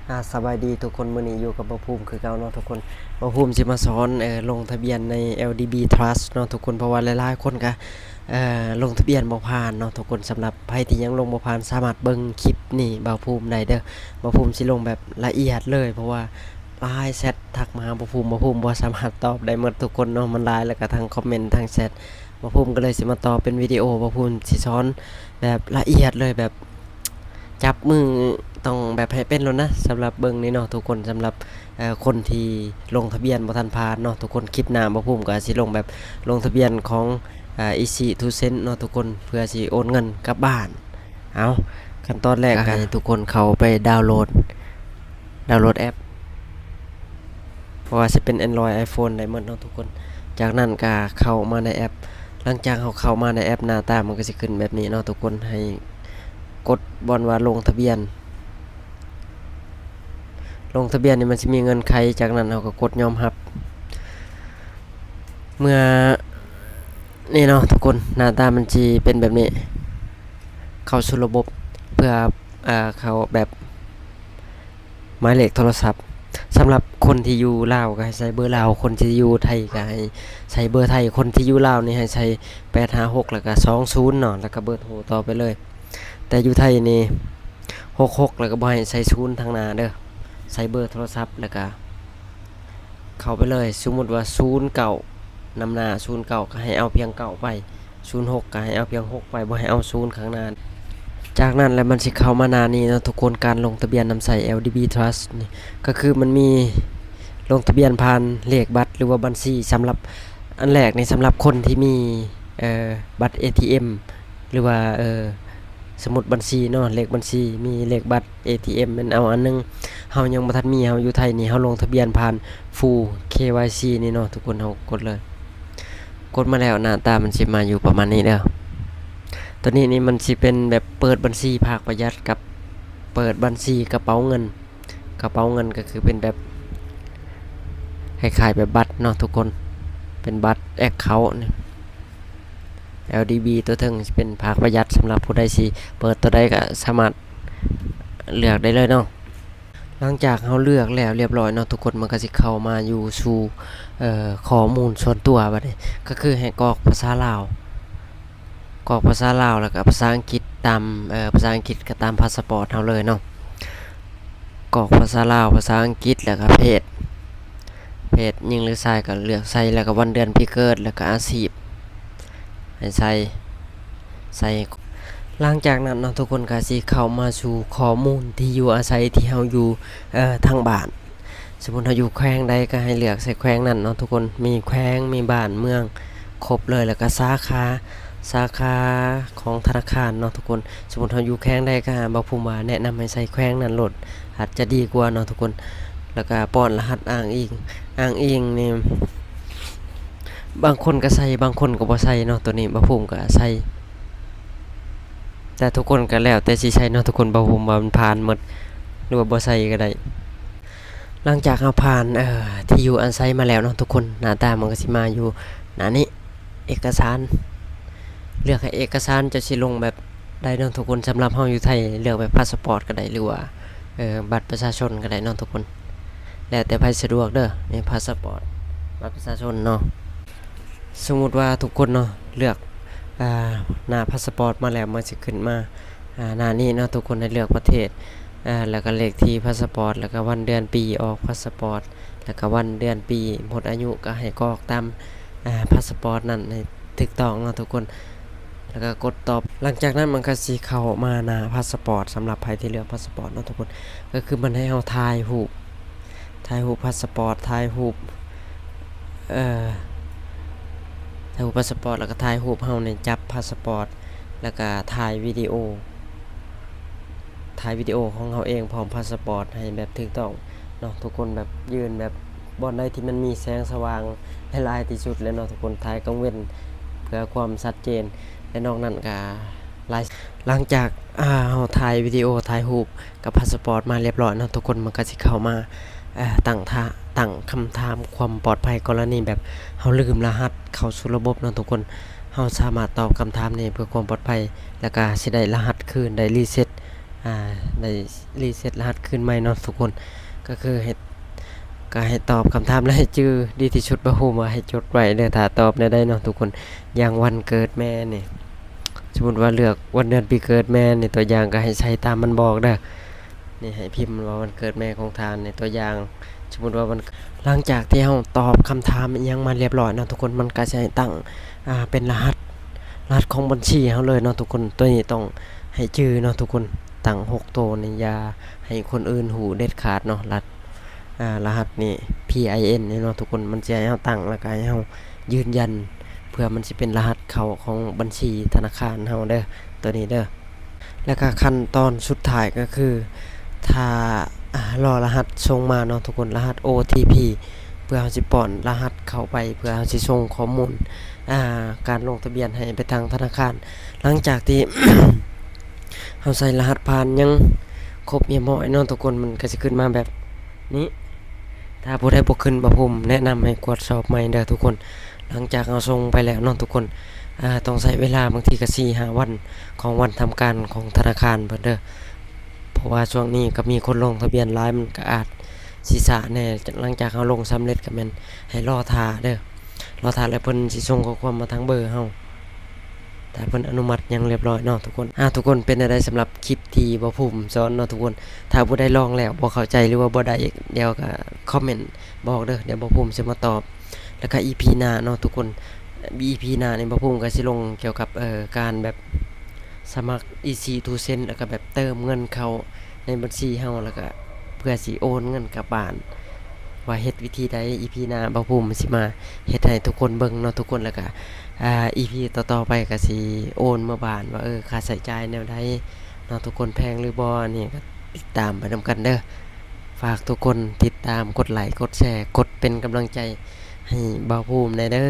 ອາ ສະບາຍດີທຸກຄົນ, ມື້ນີ້ຢູ່ກັບບ່າວພູມຄືເກົ່າເນາະທຸກຄົນ. ບ່າວພູມຊິມາສອນ ເອີ ລົງທະບຽນໃນ ແອລດີບີ Trust ເນາະທຸກຄົນ, ເພາະວ່າຫຼາຍໆຄົນກະ ເອີ ລົງທະບຽນບໍ່ຜ່ານເນາະທຸກຄົນ. ສຳລັບໃຜທີ່ຍັງລົງບໍ່ຜ່ານ ສາມາດເບິ່ງຄລິບນີ້ບ່າວພູມໄດ້ເດີ. ບ່າວພູມຊິລົງແບບລະອຽດເລີຍ ເພາະວ່າຫຼາຍແຊັດທັກມາຫາບ່າວພູມ, ບ່າວພູມບໍ່ສາມາດຕອບໄດ້ໝົດທຸກຄົນເນາະ, ມັນຫຼາຍ, ແລ້ວກະທັງຄອມເມັນ ທັງແຊັດ. ບ່າວພູມກໍເລີຍຊິມາຕໍ່ເປັນວິດີໂອ, ບ່າວພູມຊິສອນແບບລະອຽດເລີຍ, ແບບຈັບມືຕ້ອງແບບໃຫ້ເປັນໂລດນະ. ສຳລັບເບິ່ງນີ້ເນາະທຸກຄົນ, ສຳລັບ ເອີ ຄົນທີ່ລົງທະບຽນບໍ່ທັນຜ່ານເນາະທຸກຄົນ, ຄລິບໜ້າບ່າວພູມກໍຊິລົງແບບລົງທະບຽນຂອງ ອາ Easy to Send ເນາະທຸກຄົນ, ເພື່ອຊິໂອນເງິນກັບບ້ານ. ເອົາ ຂັ້ນຕອນແລກກໍໃຫ້ທຸກຄົນເຂົ້າໄປດາວໂຫຼດ ດາວໂຫຼດແອັບ ບໍ່ວ່າຊິເປັນ Android iPhone ໄດ້ໝົດເນາະທຸກຄົນ. ຈາກນັ້ນກໍເຂົ້າມາໃນແອັບ, ຫຼັງຈາກເຮົາເຂົ້າມາໃນແອັບ ໜ້າຕາມັນກໍຊິຂຶ້ນແບບນີ້ເນາະທຸກຄົນ. ໃຫ້ກົດບ່ອນວ່າລົງທະບຽນ, ລົງທະບຽນນີ້ມັນຊິມີເງື່ອນໄຂ, ຈາກນັ້ນເຮົາກໍກົດຍອມຮັບ. ເມື່ອນີ້ເນາະທຸກຄົນ, ໜ້າຕາມັນຊິເປັນແບບນີ້, ເຂົ້າສູ່ລະບົບເພື່ອ ເອີ ເຂົ້າແບບ ໝາຍເລກໂທລະສັບ. ສຳລັບຄົນທີ່ຢູ່ລາວກໍໃຫ້ໃສ່ເບີລາວ, ຄົນທີ່ຢູ່ໄທກໍໃຫ້ໃສ່ເບີໄທ, ຄົນທີ່ຢູ່ລາວນີ້ໃຫ້ໃສ່ ແປດຫ້າຫົກ ແລ້ວກໍ ສອງສູນ ເນາະ, ແລ້ວກໍເບີໂທຕໍ່ໄປເລີຍ. ແຕ່ຢູ່ໄທນີ້ ຫົກຫົກ ແລ້ວກໍບໍ່ໃຫ້ໃສ່ສູນທາງໜ້າເດີ, ໃສ່ເບີໂທລະສັບ ແລ້ວກໍເຂົ້າໄປເລີຍ. ສົມມຸດວ່າ ສູນເກົ້າ ນຳໜ້າ ສູນເກົ້າ ກໍໃຫ້ເອົາພຽງ ເກົ້າ ໄປ, ສູນຫົກ ກໍໃຫ້ເອົາພຽງ ຫົກ ໄປ, ບໍ່ໃຫ້ເອົາສູນຂ້າງໜ້າ. ຈາກນັ້ນແລ້ວມັນຊິເຂົ້າມາໜ້ານີ້ເນາະທຸກຄົນ, ການລົງທະບຽນນຳໃຊ້ ແອລດີບີ Trust ນີ້ ກໍຄືມັນມີລົງທະບຽນຜ່ານເລກບັດ ຫຼືວ່າບັນຊີ. ສຳລັບ ອັນແລກນີ້ສຳລັບຄົນທີ່ມີ ເອີ ບັດເອທີເອັມ ຫຼືວ່າ ເອີ ສະໝຸດບັນຊີເນາະ, ເລກບັນຊີ, ມີເລກບັດເອທີເອັມ ແມ່ນເອົາອັນໜຶ່ງ. ເຮົາຍັງບໍ່ທັນມີ, ເຮົາຢູ່ໄທນີ້ ເຮົາລົງທະບຽນຜ່ານ Full ເຄວາຍຊີ ນີ້ເນາະທຸກຄົນ. ເຮົາກົດເລີຍ, ກົດມາແລ້ວໜ້າຕາມັນຊິມາຢູ່ປະມານນີ້ເດີ. ໂຕນີ້ນີ້ມັນຊິເປັນແບບເປີດບັນຊີພາກປະຢັດກັບເປີດບັນຊີກະເປົາເງິນ. ກະເປົາເງິນກໍຄືເປັນແບບຄ້າຍໆແບບບັດເນາະທຸກຄົນ, ເປັນບັດ account ນີ້ ແອລດີບີ ຕົວເທິງຊິເປັນພາກປະຢັດ. ສຳລັບຜູ້ໃດຊິເປີດຕົວໃດກໍສາມາດເລືອກໄດ້ເລີຍເນາະ. ຫຼັງຈາກເຮົາເລືອກແລ້ວລຽບລ້ອຍເນາະທຸກຄົນ, ມັນກໍຊິເຂົ້າມາຢູ່ສູ່ ເອີ ຂໍ້ມູນສ່ວນຕົວ. ບັດນີ້ກໍຄືໃຫ້ກອກພາສາລາວ, ກອກພາສາລາວ ແລ້ວກໍພາສາອັງກິດຕາມ ເອີ ພາສາອັງກິດກໍຕາມພາສະປອດເຮົາເລີຍເນາະ. ກອກພາສາລາວ, ພາສາອັງກິດ ແລ້ວກໍເພດ, ເພດຍິງຫຼືຊາຍກໍເລືອກໃສ່ ແລ້ວກໍວັນເດືອນປີເກີດ ແລ້ວກໍອາຊີບ ໃຫ້ໃສ່ ໃສ່. ຫຼັງຈາກນັ້ນເນາະທຸກຄົນ ກໍຊິເຂົ້າມາສູ່ຂໍ້ມູນທີ່ຢູ່ອາໄສທີ່ເຮົາຢູ່ ເອີ ທາງບ້ານ. ສົມມຸດເຮົາຢູ່ແຂວງໃດກໍໃຫ້ເລືອກໃສ່ແຂວງນັ້ນເນາະທຸກຄົນ, ມີແຂວງ ມີບ້ານເມືອງ ຄົບເລີຍ, ແລ້ວກໍສາຂາ ສາຂາຂອງທະນາຄານເນາະທຸກຄົນ. ສົມມຸດເຮົາຢູ່ແຂວງໃດກໍ ບ່າວພູມວ່າແນະນຳໃຫ້ໃສ່ແຂວງນັ້ນໂລດ ອາດຈະດີກວ່າເນາະທຸກຄົນ. ແລ້ວກໍປ້ອນລະຫັດອ້າງອີງ, ອ້າງອີງນີ້ບາງຄົນກໍໃສ່ ບາງຄົນກໍບໍ່ໃສ່ເນາະ. ໂຕນີ້ບ່າວພູມກໍໃສ່, ແຕ່ທຸກຄົນກໍແລ້ວແຕ່ຊິໃສ່ເນາະທຸກຄົນ. ບ່າວພູມວ່າມັນຜ່ານໝົດ ຫຼືວ່າບໍ່ໃສ່ກໍໄດ້. ຫຼັງຈາກເຮົາຜ່ານ ເອີ ທີ່ຢູ່ອາໄສມາແລ້ວເນາະທຸກຄົນ, ໜ້າຕາມັນກໍຊິມາຢູ່ໜ້ານີ້ ເອກະສານ. ເລືອກໃຫ້ເອກະສານເຈົ້າຊິລົງແບບໃດເນາະທຸກຄົນ. ສຳລັບເຮົາຢູ່ໄທເລືອກແບບພາສະປອດກໍໄດ້ ຫຼືວ່າ ເອີ ບັດປະຊາຊົນກໍໄດ້ເນາະທຸກຄົນ, ແລ້ວແຕ່ໃຜສະດວກເດີ. ນີ້ພາສະປອດ ບັດປະຊາຊົນເນາະ. ສົມມຸດວ່າທຸກຄົນເນາະ ເລືອກ ອາ ໜ້າພາສະປອດມາແລ້ວ ມັນຊິຂຶ້ນມາ ອາ ໜ້ານີ້ເນາະທຸກຄົນ. ໃຫ້ເລືອກປະເທດ ອາ ແລ້ວກໍເລກທີ່ພາສະປອດ ແລ້ວກໍວັນເດືອນປີອອກພາສະປອດ ແລ້ວກໍວັນເດືອນປີໝົດອາຍຸ ກໍໃຫ້ກອກຕາມ ອາ ພາສະປອດນັ້ນໃຫ້ຖືກຕ້ອງເນາະທຸກຄົນ, ແລ້ວກໍກົດຕໍ່. ຫຼັງຈາກນັ້ນມັນກໍຊິເຂົ້າມາໜ້າພາສະປອດ ສຳລັບໃຜທີ່ເລືອກພາສະປອດເນາະທຸກຄົນ, ກໍຄືມັນໃຫ້ເຮົາຖ່າຍຮູບ ຖ່າຍຮູບພາສະປອດ ຖ່າຍຮູບ ເອີ ຖ່າຍຮູບພາສະປອດ ແລ້ວກໍຖ່າຍຮູບເຮົານີ້ຈັບພາສະປອດ ແລ້ວກໍຖ່າຍວິດີໂອ ຖ່າຍວິດີໂອຂອງເຮົາເອງພ້ອມພາສະປອດໃຫ້ແບບຖືກຕ້ອງເນາະທຸກຄົນ. ແບບຢືນແບບບ່ອນໃດທີ່ມັນມີແສງສະຫວ່າງຫຼາຍໆທີ່ສຸດແຫຼະເນາະທຸກຄົນ, ຖ່າຍກາງເວັນເພື່ອຄວາມຊັດເຈນ ແລະ ນອກນັ້ນກໍຫຼາຍ. ຫຼັງຈາກ ອາ ເຮົາຖ່າຍວິດີໂອ ຖ່າຍຮູບ ກັບພາສະປອດມາລຽບລ້ອຍເນາະທຸກຄົນ, ມັນກໍຊິເຂົ້າມາ ເອີ ຕັ້ງທ່າ ຕັ້ງຄຳຖາມຄວາມປອດໄພ ກໍລະນີແບບເຮົາລືມລະຫັດເຂົ້າສູ່ລະບົບເນາະທຸກຄົນ. ເຮົາສາມາດຕອບຄຳຖາມນີ້ເພື່ອຄວາມປອດໄພ ແລ້ວກໍຊິໄດ້ລະຫັດຄືນ ໄດ້ຣີເຊັດ ອ່າ ໄດ້ຣີເຊັດລະຫັດຄືນໃໝ່ເນາະທຸກຄົນ. ກໍຄືໃຫ້ ກໍໃຫ້ຕອບຄຳຖາມ ແລະ ໃຫ້ຈື່ ດີທີ່ສຸດ ບໍ່ຮູ້ວ່າໃຫ້ຈົດໄວ້ເດີ ຖ້າຕອບແນວໃດເນາະທຸກຄົນ. ຢ່າງວັນເກີດແມ່ນີ້ ສົມມຸດວ່າເລືອກວັນເດືອນປີເກີດແມ່ນີ້ ຕົວຢ່າງກໍໃຫ້ໃສ່ຕາມມັນບອກເດີ. ນີ້ໃຫ້ພິມວ່າວັນເກີດແມ່ຂອງທ່ານນີ້ ຕົວຢ່າງ ສົມມຸດວ່າວັນ ຫຼັງຈາກທີ່ເຮົາຕອບຄຳຖາມອີ່ຫຍັງມາລຽບລ້ອຍເນາະທຸກຄົນ ມັນກໍຈະໃຫ້ຕັ້ງ ອ່າ ເປັນລະຫັດ ລະຫັດຂອງບັນຊີເຮົາເລີຍເນາະທຸກຄົນ. ຕົວນີ້ຕ້ອງໃຫ້ຈື່ເນາະທຸກຄົນ ຕັ້ງຫົກໂຕນີ້ ຢ່າໃຫ້ຄົນອື່ນຮູ້ເດັດຂາດເນາະ. ລະ ອ່າ ລະຫັດນີ້ ພີໄອເອັນ ນີ້ເນາະທຸກຄົນ ມັນຈະໃຫ້ເຮົາຕັ້ງ ແລ້ວກໍໃຫ້ເຮົາຢືນຢັນ ເພື່ອມັນຊິເປັນລະຫັດເຂົ້າຂອງບັນຊີທະນາຄານເຮົາເດີ ຕົວນີ້ເດີ. ແລ້ວກໍຂັ້ນຕອນສຸດທ້າຍກໍຄື ຖ້າ ອ່າ ລໍລະຫັດສົ່ງມາເນາະທຸກຄົນ ລະຫັດ ໂອທີພີ ເພື່ອເຮົາຊິປ້ອນລະຫັດເຂົ້າໄປ ເພື່ອເຮົາຊິສົ່ງຂໍ້ມູນ ອ່າ ການລົງທະບຽນໃຫ້ໄປທາງທະນາຄານ. ຫຼັງຈາກທີ່ ເຮົາໃສ່ລະຫັດຜ່ານຫຍັງຄົບຮຽບຮ້ອຍເນາະທຸກຄົນ ມັນກໍຊິຂຶ້ນມາແບບນີ້. ຖ້າຜູ້ໃດບໍ່ຂຶ້ນ ບ່າວພູມແນະນຳໃຫ້ກວດສອບໃໝ່ເດີທຸກຄົນ. ຫຼັງຈາກເຮົາສົ່ງໄປແລ້ວເນາະທຸກຄົນ ອ່າ ຕ້ອງໃຊ້ເວລາບາງທີກໍສີ່ຫ້າວັນຂອງວັນທຳການຂອງທະນາຄານເພິ່ນເດີ ເພາະວ່າຊ່ວງນີ້ກໍມີຄົນລົງທະບຽນຫຼາຍ ມັນກໍອາດຊິຊ້າແດ່. ຫຼັງຈາກເຮົາລົງສຳເລັດກໍແມ່ນໃຫ້ລໍຖ້າເດີ ລໍຖ້າແລ້ວເພິ່ນຊິສົ່ງຂໍ້ຄວາມມາທາງເບີເຮົາ ຖ້າເພິ່ນອະນຸມັດຫຍັງລຽບລ້ອຍເນາະທຸກຄົນ. ອ່າ ທຸກຄົນເປັນແນວໃດສຳລັບຄລິບທີ່ບ່າວພູມສອນເນາະທຸກຄົນ? ຖ້າຜູ້ໃດລອງແລ້ວບໍ່ເຂົ້າໃຈ ຫຼືວ່າບໍ່ໄດ້ ດຽວກໍຄອມເມັນບອກເດີ ດຽວບ່າວພູມຊິມາຕອບ. ແລ້ວກໍອີພີໜ້າເນາະທຸກຄົນ ອີພີໜ້ານີ້ບ່າວພູມກໍຊິລົງກ່ຽວກັບ ເອີ ການແບບສະໝັກ Easy to Send ແລ້ວກໍແບບເຕີມເງິນເຂົ້າໃນບັນຊີເຮົາ ແລ້ວກໍເພື່ອຊິໂອນເງິນກັບບ້ານ ວ່າເຮັດວິທີໃດ. ອີພີໜ້າບ່າວພູມຊິມາເຮັດໃຫ້ທຸກຄົນເບິ່ງເນາະທຸກຄົນ. ແລ້ວກໍ ອ່າ ອີພີຕໍ່ໆໄປກໍຊິໂອນເມືອບ້ານວ່າ ເອີ ຄ່າໃຊ້ຈ່າຍແນວໃດເນາະທຸກຄົນ ແພງຫຼືບໍ່ ອັນນີ້ກໍຕິດຕາມໄປນຳກັນເດີ. ຝາກທຸກຄົນຕິດຕາມ ກົດໄລ ກົດແຊ ກົດເປັນກຳລັງໃຈໃຫ້ບ່າວພູມແດ່ເດີ.